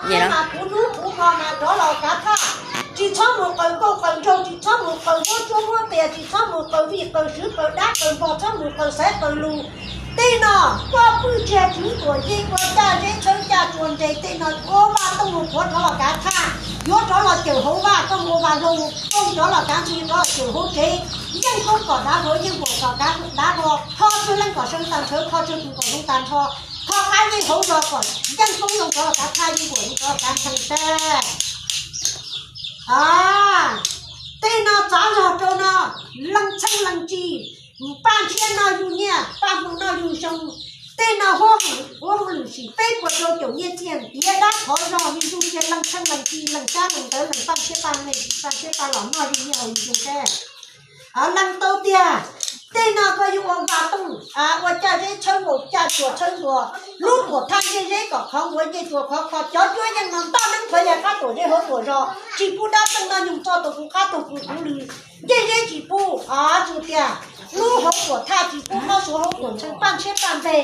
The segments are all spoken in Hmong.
Mas kuv hnub kuv hmo mas rov los kav thaj, tsis txhob mus qaws nkauj qaws nraug, tsis txhob mus qaws huab tsuab huab qias, tsis txhob mus qaws vij qaws sw qaws dab qaws npog, txhob mus qaws xaiv qaws lus. Tej no koj pwj tsiag tswv tuam yeej ua caj zeb txhawb caj tsuas nres, tej no ua vaj tooj mus qhuav rov los kav thaj, yuav rov los cawm hauv vaj, koj mus ua vaj loog, koj rov los kav ntxwg rov los cawm hauv tsev. Yeej koob kom dav hluas, yeej huam kom dav hluas, kho tsawg leej kom sawv tag nrho, kho tsawg tus kom zoo tag nrho, kho qab yeej hauv zos kom yeej koob zoo rov los kav thaj, yeej huam zoo rov los kav ntxwg tag. Tej no txav zog rau no, leej txheeb leej tsi, Paj Ntshiab noj yug nyiaj, Paj Hmoo noj yug xyoo. Tej no huab hauj lwm sim peb puas rau caum nyiaj txiag, tiav dab thov zog, yug ntsuj cia leej txheeb leej tsi, leej sab leej ntawv, leej Paj Ntshiab Paj Ntshiab Paj los noj yug nyiaj haus yug xyoo seb. Leej tau tiag, tej no koj yuav ua vaj tooj, ua caj zeb txhawb nkaus caj tsuas txhawb ntuas, lub tuam thaj ncej zeb kom khov nkuav ncej tsuas khov kho, cov cuab yeej no ntaj neeb plawv ya qab tuam zeb hauv tuam zos, tsis pub dab txeej noj nyoog txog tau kuv qab tau kuv kuv lw. Ncej zeb tsis pub, tsuas tias lub hauv tuam thaj tsis pub, qhov suav hauv tuam ntxhee, Paj Ntshiab Paj Npe,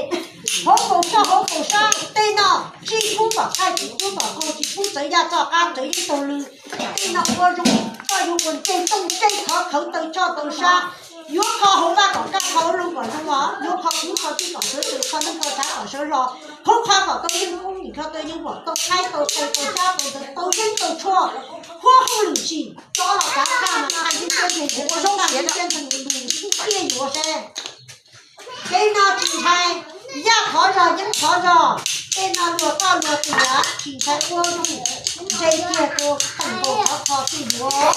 hauv paus soj hauv paus sab, tej no tsis pub tom thaj, tsis pub tom qaug, tsis pub txawv yaj txoj qab, txawv ib tug lw. Tej no ua zoo, koj yuav ua ntsej tooj ntsej khov khawv taw tshoj taw sab, yuav kho hauv vaj kom kaj, kho hauv loog kom zoo os, yuav kho kwv kho tij kom sawv tsees, kho neej kho tsav kom sawv los, khoob qhov kom tau yeej koob, nim kho tau yeej huam, tau qaib tau qe tau sab tau ntawv tau yeeb tau tshuaj, huab hauj lwm sim rov los kav thaj mas thaj yeeb tiaj ntseg, ua zoo tiav tiaj ntseg, lwm lwm tiaj yuav seb. Tej no tsis ntshai, yaj qhov zog yeeb qhov zog, tej no luag koj luag tiav, tsis ntshai ua zoo, ntshe kiag tus teem nkaus qhov kho tej yuav.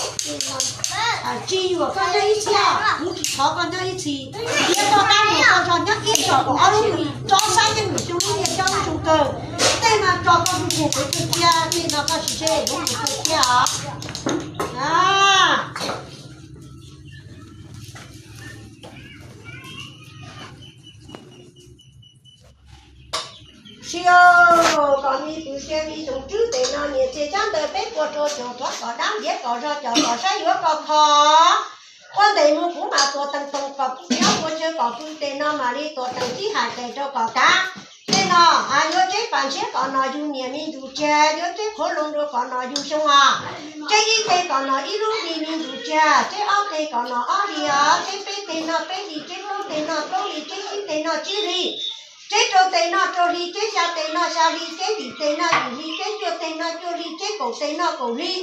Tsis yuam koj nyob ib txhis, kuv tsis thov koj nyob ib txhis, tiav koj qab luag koj zog nyob ib txhis, ob lub hlis tso sab yeej lwm xyoo lub nyiaj coj lub xyoo kawg. Tej no tso koj mus tseg tsev kawg thiab, tej no koj sim seb yuav mus kawg thiab os. Siv, kom me tus sia me xyoo tswb tes no nyias txiag xyab ntawv peb puas rau xyoo, thov kom dab ntiav kom zog, cov kom saib yuav kom khov. Ua ntes mus kuv mam tuav tees toos kom pw, nyob ua chaw kom pw, tes no mam li tuav tees tib hais tes rau kom kav. Tej no yuav tseb pas ntshiab kom nom yug niam me ntsus tsag, yuav tseb qhuav loo rau kom nom yug xyoo os. Tseb ib teg kom nom ib lub hli me ntsus tsag, tseb ob teg kom nom ob hli os, tseb peb teg no peb hli, tseb plaub teg no plaub hli, tseb tsib teg no tsib hli, tseb rau teg no rau hli, tseb xya teg no xya hli, tseb yim teg no yim hli, tseb cuaj teg no cuaj hli, tseb kaum teg no kaum hli,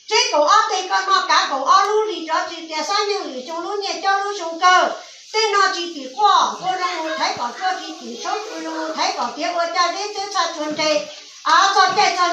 tseb kaum ob teg koj noj kav kaum ob lub hli, rov tsis tias xab nyeej lwm xyoo lub nyiaj coj lub xyoo kawg. Tej no tsis tim quaj, ua zoo mus thaiv kom tsuag, tsis tim tshaub, ua zoo mus thaiv kom tiav, ua caj zeb txhawb tshaj tsuag nres, txog caij txog